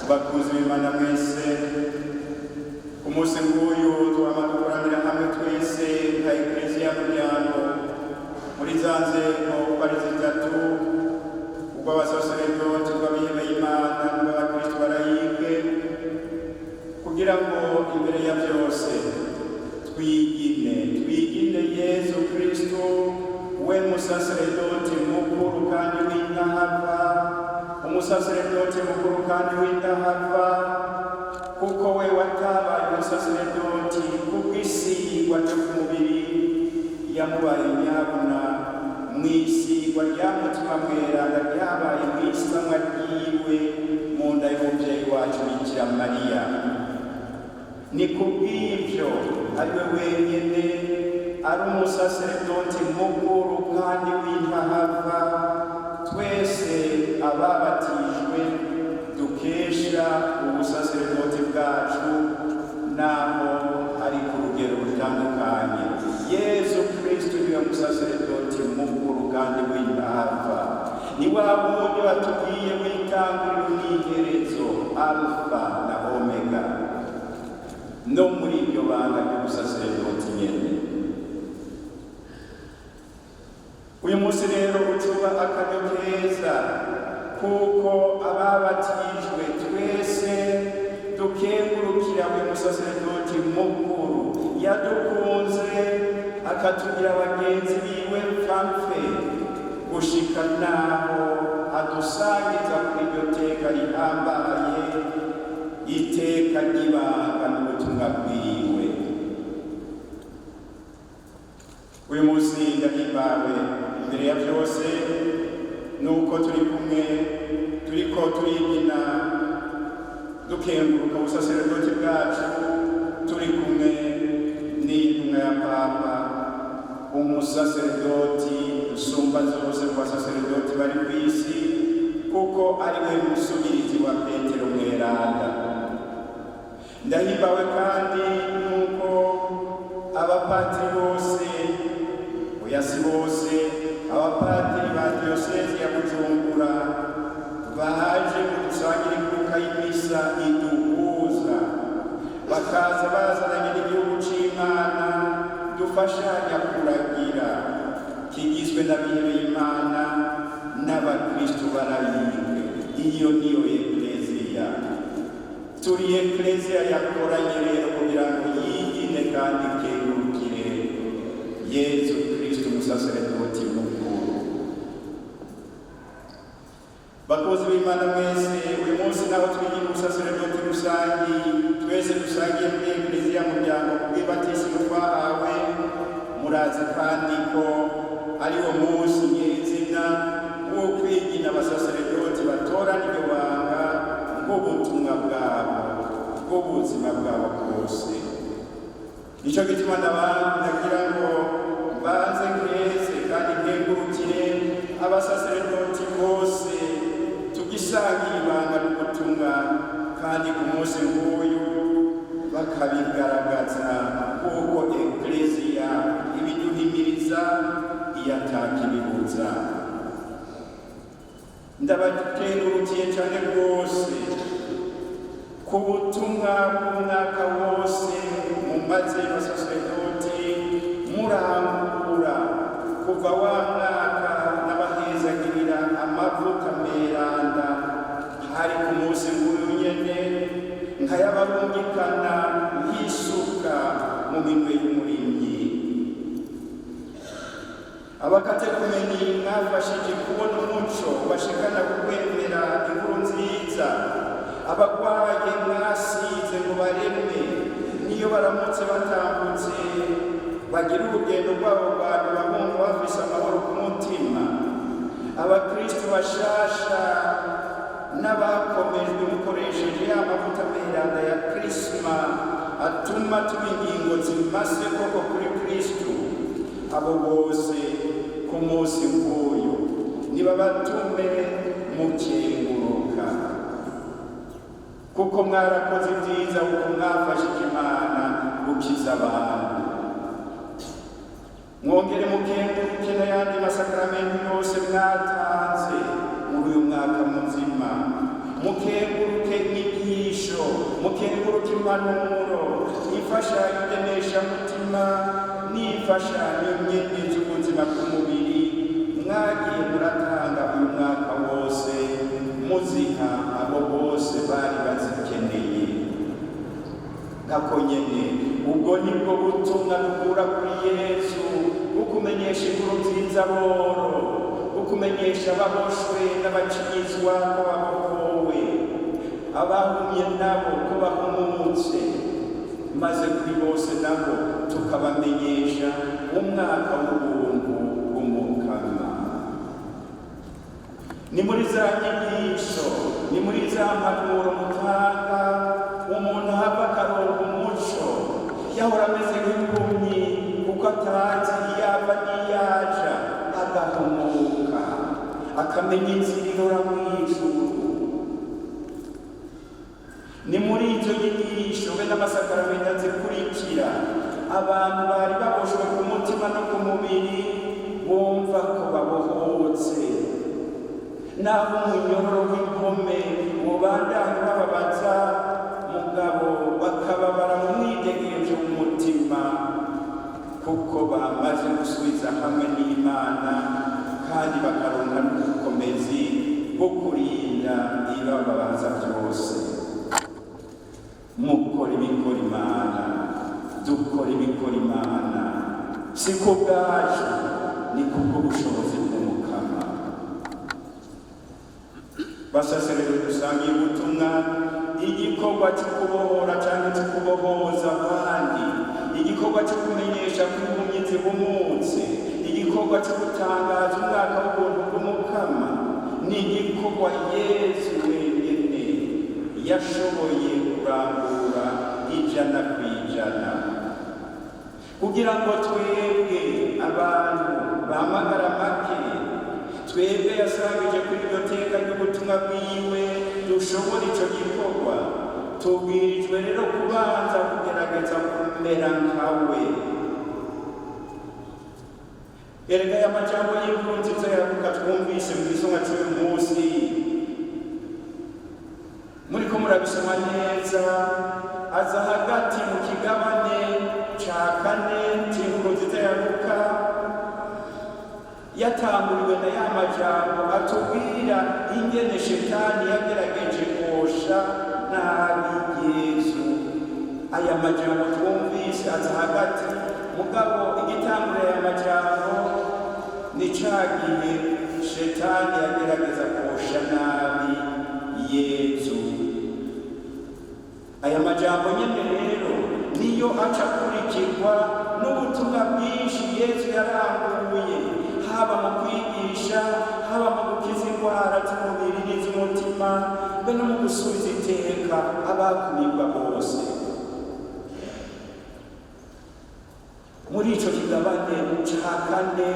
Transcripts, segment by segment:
Bakunzi b'Imana mwese, ku munsi nk'uyu twama dukoranira hamwe twese nka Ekleziya muryango muri za nzego uko ari zitatu, ubw'abasaseredoti, ubw'abihebeye Imana n'ubw'abakristu barayike, kugira ngo imbere ya byose twigine twigine Yezu Kristu, we musaseredoti mukuru kandi w'indahava, umusaseredoti mukuru kandi w'indahava, kuko we watabaye umusaseredoti kubw'isigwa ryo ku mubiri, yamubaye nyabuna mw'isigwa rya Mutima Mweranda ryabaye mw'isamwa ryiwe mu nda y'umuvyeyi wacu Bikira Mariya. Ni kubw'ivyo ari we wenyene ari umusaseredoti mukuru kandi w'intahava twese ababatijwe dukesha ubusaseredoti bwacu, naho ari ku rugero rutandukanye. Yezu Kristu niwe musaseredoti mukuru kandi w'intahava, ni wa wundi batubwiye w'itanguriro n'iherezo, Alfa na Omega, no muri iryo banga ry'ubusaseredoti nyene. Uyu munsi rero ucuba akaryo keza, kuko ababatijwe twese dukengurukira uyu musaseredoti mukuru yadukunze akatugira bagenzi biwe mpfapfe, gushika naho adusangiza kuri iryo teka rihambaye, iteka ry'ibanga n'ubutumwa bwiwe. Uyu munsi ndahimbawe imbere ya byose nuko turi kumwe, turiko turigina dukenguruka ubusaseredoti bwacu, turi kumwe n'intumwa ya Papa, umusaseredoti usumba zose mu basaseredoti bari ku isi, kuko ari we musubirizi wa Petero Mweranda. Ndahimbawe kandi nuko abapatiri bose, oya si bose, abapatiri ba diyosezi ya Bujumbura baje ngo dusangire inkuka y'imisa iduhuza, bakaza bazananye n'igihugu c'Imana dufashanya kuragira, kigizwe n'abihebeye Imana n'abakristu barayike. Iyo niyo Ekleziya. Turi Ekleziya yakoranye rero kugira ngo yigine kandi ikengurukire Yezu Kristu umusaseredoti mukuru. Bakozi b'Imana mwese, uyu munsi naho twigira ubusaseredoti rusangi twese dusangiye muri Ekleziya muryango kubw'ibatisimu twahawe, murazi kandi ko ari wo munsi nyezina wo kwigina abasaseredoti batorana iryo banga bw'ubutumwa bwabo bw'ubuzima bwabo bwose. Nico gituma ndagira ngo mbanze nkeze kandi nkengurukire abasaseredoti bose tugisangira ibanga n'ubutumwa, kandi ku munsi nk'uyu bakabigaragaza, kuko Ekleziya ibiduhimiriza iyatakibibuza. Ndabakengurukiye cyane rwose ku butumwa bw'umwaka wose mumaze basaseredoti murangura, kuva wa mwaka n'abahezagirira amavuta meranda, hari ku munsi nk'uyu nyene, nkayabarungikana nk'isuka mu minwe y'umurimyi. Abakatekumeni mwafashije kubona umuco bashikana kukwemera inkuru nziza, abagwaye mwasize ngo bareme, niyo baramutse batambutse bagira urugendo rwabo rwa nyuma bumva bafise amahoro ku mutima. Abakristu bashasha n'abakomejwe mukoresheje ya mavuta meranda ya Krisma atuma tuba ingingo zimase koko kuri Kristu, abo bose ku munsi nk'uyu nibabatume mukenguruka, kuko mwarakoze ibyiza, kuko mwafashije Imana gukiza abantu. Mwongere mukenguruke n'ayandi masakaramenti yose mwatanze muri uyu mwaka muzima. Mukenguruke. impanuro, imfashanyo ndemeshamutima n'imfashanyo nyene z'ubuzima bw'umubiri mwagiye muratanga uyu mwaka wose, muziha abo bose bari bazikeneye. Nako nyene ubwo nibwo butumwa dukura kuri Yezu bwo kumenyesha inkuru nziza boro, bwo kumenyesha ababoshwe n'abacinyizwa ko babohowe, abahumye nabo ko bahumutse, maze kuri bose nabo tukabamenyesha umwaka w'ubuntu bw'Umukama. Ni muri za nyigisho, ni muri za mpanuro mutanga, umuntu ahava akaronka umuco. Yahora ameze nk'impumyi kuko atazi iyo ava n'iyo aja, agahumuka, akamenya inzira irora mw'ijuru. Ni muri izo nyigisho be n'amasakaramentu azikurikira, abantu bari baboshwe ku mutima no ku mubiri bumva ko babohotse, naho umunyororo w'impome wobandanya bababaza, mugabo bakababara mu mwidegemvyo w'umutima, kuko bamaze gusubiza hamwe n'Imana, kandi bakaronka n'ubukomezi bwo kurinda ibibababaza vyose. Mukora ibikora Imana, dukora ibikora Imana, si ku bwacu, ni kubw'ubushobozi bw'Umukama. Basaseredoti dusangiye ubutumwa, igikorwa cyo kubohora cyangwa cyo kubohoza abandi, igikorwa cyo kumenyesha ko impumyi zihumutse, igikorwa cyo gutangaza umwaka w'ubuntu bw'Umukama, ni igikorwa Yezu wenyine yashoboye kurangura 100%. Kugira ngo twebwe abantu bahamagara make, twebwe yasangije kuri iryo teka ry'ubutumwa bwiwe, dushobora ico gikorwa, tubwirijwe rero kubanza kugerageza kumera nkawe. Erega aya majambo y'inkuru nziza ya Luka twumvise mu gisomwa c'uyu munsi, muriko murabisoma neza, aza hagati mu kigabane ca kane c'inkuru nziza ya Luka, yatanguriwe na ya majambo atubwira ingene Shetani yagerageje kosha nabi Yezu. Aya majambo twumvise aza hagati, mugabo igitangurira aya majambo ni ca gihe Shetani yagerageza kosha nabi Yezu. Aya majambo nyene rero niyo aca akurikirwa n'ubutumwa bwinshi Yezu yaranguye, haba mu kwigisha, haba mu gukiza indwara z'umubiri n'iz'umutima, be no mu gusubiza iteka abakumirwa bose. Muri ico kigabane ca kane,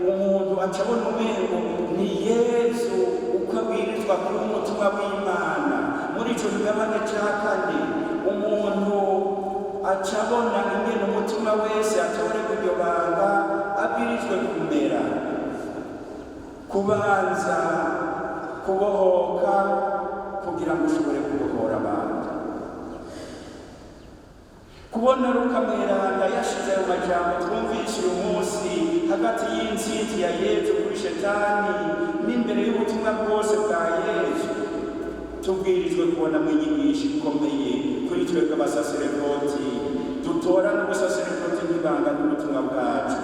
umuntu aca abona umengo ni Yezu uko abwirizwa kuba umutumwa w'Imana. Muri ico kigabane ca kane, umuntu aca abona ingene umutima wese atorerwa iryo banga abwirijwe kumera, kubanza kubohoka kugira ngo ushobore kubohora abandi. Kubona Luka mweranda yashize ayo majambo twumvise uyu munsi hagati y'intsinzi ya Yezu kuri Shetani n'imbere y'ubutumwa bwose bwa Yezu, tubwirijwe kubonamo inyigisho ikomeye kuri twebwe abasaseredoti dutorana ubusaseredoti nk'ibanga n'ubutumwa bwacu.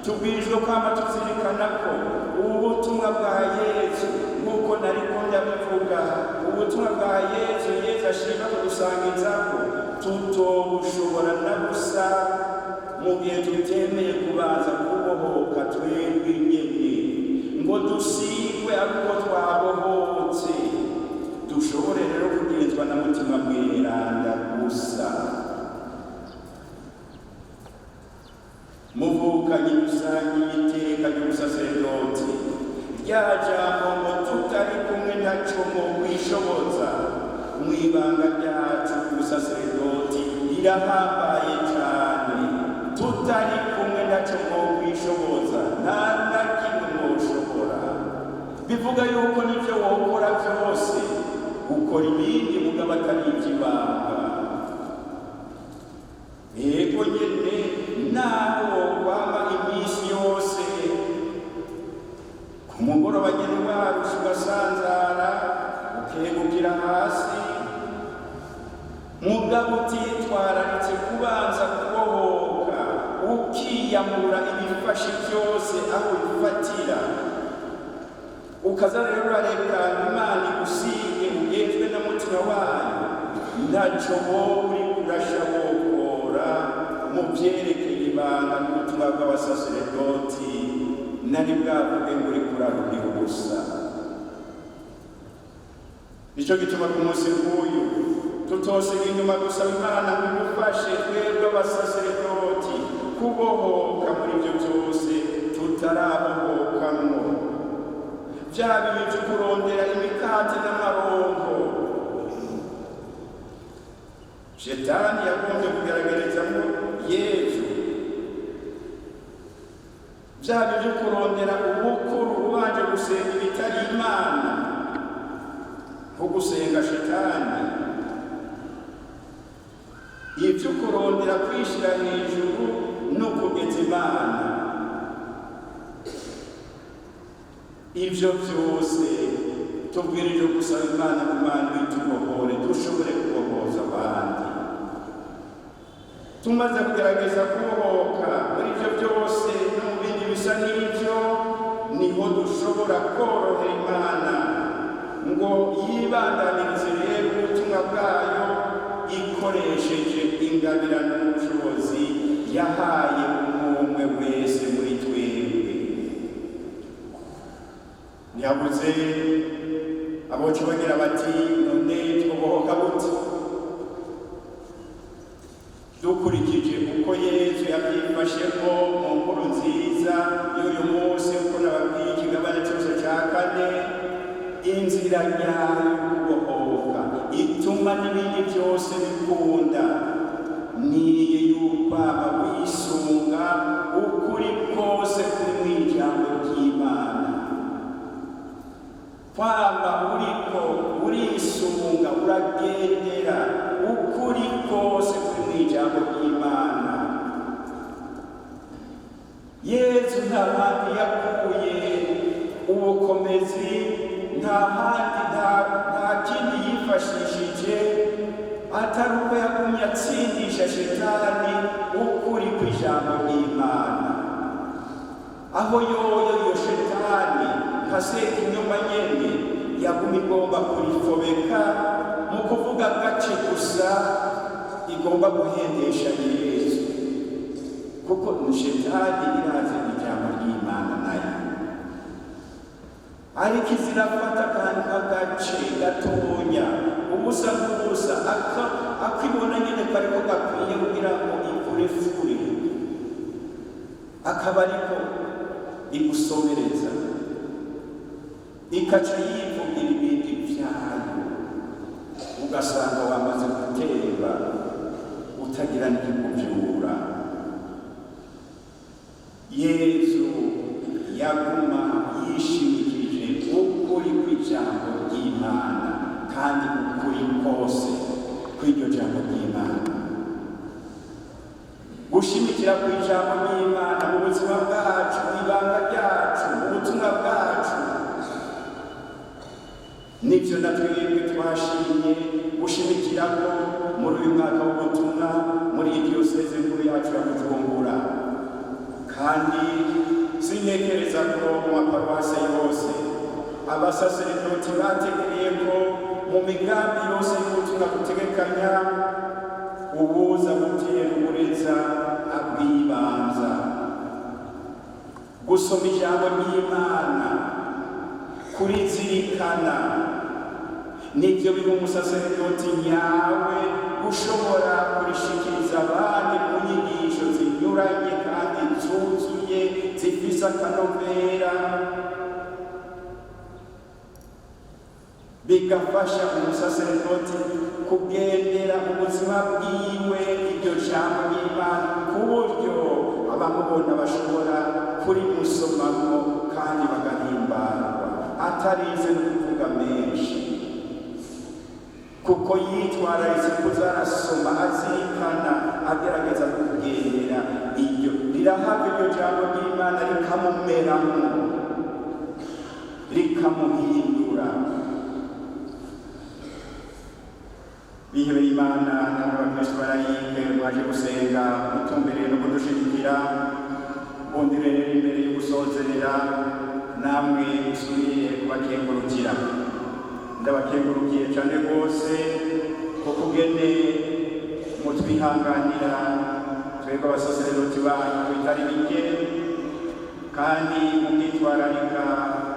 Tubwirijwe kwama tuzirikana ko ubu butumwa bwa Yezu, nk'uko nariko ndabivuga, ubutumwa bwa Yezu Yezu ashima kudusangizako, tutobushobora na busa mu gihe tutemeye kubanza kubohoka twebwe nyene, ngo dusigwe ariko twabohotse, dushobore rero kugenzwa na Mutima Mweranda gusa. Muvukanye dusangiye iteka ry'ubusaseredoti, rya jambo ngo tutari kumwe ntaco mwowishoboza, mw'ibanga ryacu ry'ubusaseredoti rirahambaye cane. Tutari kumwe ntaco mwowishoboza, nta na kimwe mwoshobora. Bivuga yuko n'ivyo wokora vyose ukora ibindi mugabo atari ivy'ibanga. Mugabo utitwararitse kubanza kubohoka, ukiyamura ibifashe byose aho bifatira, ukaza rero urareka Imana igusige ugenzwe n'umutima wayo, ntacyo wowe uri kurasha wokora mu byerekeye ibanga n'ubutumwa bw'abasaseredoti, nari bwavuge ngo uri kuraruhira ubusa. Nicyo gituma ku munsi nk'uyu tutosiga inyuma gusaba Imana ngo igufashe twebwe abasaseredoti kubohoka muri ibyo byose tutarabohokamwo, byaba ibi byo kurondera imikate n'amaronko Shetani yagombye kugaragarizamo Yezu, byaba ibyo kurondera ubukuru ubanje gusenga ibitari Imana, nko gusenga Shetani, ibyo kurondera kwishyira hejuru no kugeza Imana, ibyo byose tubwirije gusaba Imana ngo Imana itubohore dushobore kubohoza abandi. Tumaze kugerageza kubohoka muri ibyo byose no mu bindi bisa n'ibyo, niho dushobora korohera Imana ngo yibandanirize rero ubutumwa bwayo ikoresheje ingabirano n'ubushobozi yahaye umwe wese muri twebwe. Ntiyabuze aboca bagira bati none twobohoka gute? Dukurikije uko Yezu yabyifashemo mu nkuru nziza y'uyu munsi, uko nababwiye ikigabane cyose cya kane, inzira nyayo kubohoka ituma n'ibindi byose bikunda niye y'ukwama wisunga ukuri kose kuri mu ijambo ry'Imana. Kwama uriko urisunga uragendera ukuri kose kuri mu ijambo ry'Imana. Yezu nta handi yakuye ubukomezi, nta handi, nta kindi yifashishije atari uko yagumye atsindisha Shetani ukuri kw'ijambo ry'Imana. Aho yoyo iyo Shetani nka Sekinyoma nyene yaguma igomba kurifobeka mu kuvuga gace gusa igomba guhendesha Yezu, kuko Shetani irazi ijambo ry'Imana nayo, ariko izirafata akantu k'agace gatonya, ubusa bw'ubusa, akibona nyine ko ariko gakwiye kugira ngo ikurefure, akaba ariko igusomereza, ikaca yivugira ibindi vyayo, ugasanga wamaze gutemba utagira n'ikikuvyura. Yezu yaguma yishimikije ukuri kw'ijambo ry'Imana, kandi ukuri kose kw'iryo jambo ry'Imana. Gushimikira ku ijambo ry'Imana mu buzima bwacu, mu ibanga ryacu, mu butumwa bwacu, nibyo na twebwe twashimye gushimikirako muri uyu mwaka w'ubutumwa muri iyi diyoseze nkuru yacu ya Bujumbura. Kandi sintekereza ko mu maparuwase yose abasaseredoti bategereye ko mu migambi yose y'ubutumwa dutegekanya ubuza gutera ubureza abwibanza. Gusoma ijambo ry'Imana, kurizirikana, nibyo biha umusaseredoti nyawe ushobora kurishikiriza abandi mu nyigisho zinyuranye kandi zuzuye zifise akanovera, bigafasha umusaseredoti kugendera ubuzima bwiwe iryo jambo ry'Imana, ku buryo abamubona bashobora kurimusomamo kandi bagahimbarwa, atarinze no kuvuga menshi, kuko yitwararitse kuza arasoma azirikana, agerageza kugendera iryo rirahabwa iryo jambo ry'Imana rikamumeramo, rikamuhindura. Bihebeye Imana namwe bakristo barayike mwaje gusenga mutumbereye no kudushigikira, ubundi rero imbere yo gusozerera namwe nsubire kubakengurukira. Ndabakengurukiye cyane rwose kuko ugene mutwihanganira twebwe abasaseredoti banyu bitari bike, kandi mukitwararika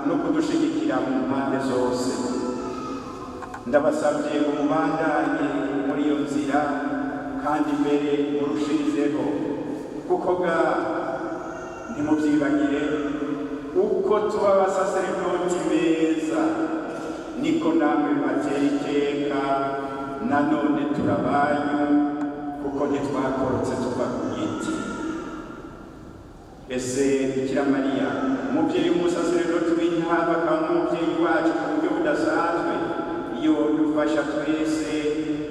no kudushigikira mu mpande zose. Ndabasabye ngo mubandanye muri iyo nzira kandi mbere murushirizeho, kuko ga ntimubyibagire, uko tuba abasaseredoti beza niko namwe bibatera iteka. Nanone turabanyu kuko ntitwakorotse tuva ku giti. Ese Bikira Mariya, umubyeyi w'umusaseredoti w'intamba akaba n'umubyeyi wacu ku buryo budasanzwe, yodufasha twese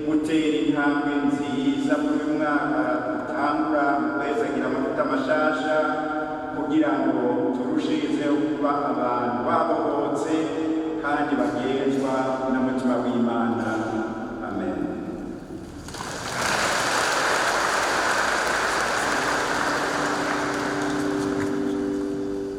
gutera intambwe nziza muri uyu mwaka dutangura mu kwezagira amavuta mashasha, kugira ngo turushirizeho kuba abantu babohotse kandi bagenzwa na Mutima.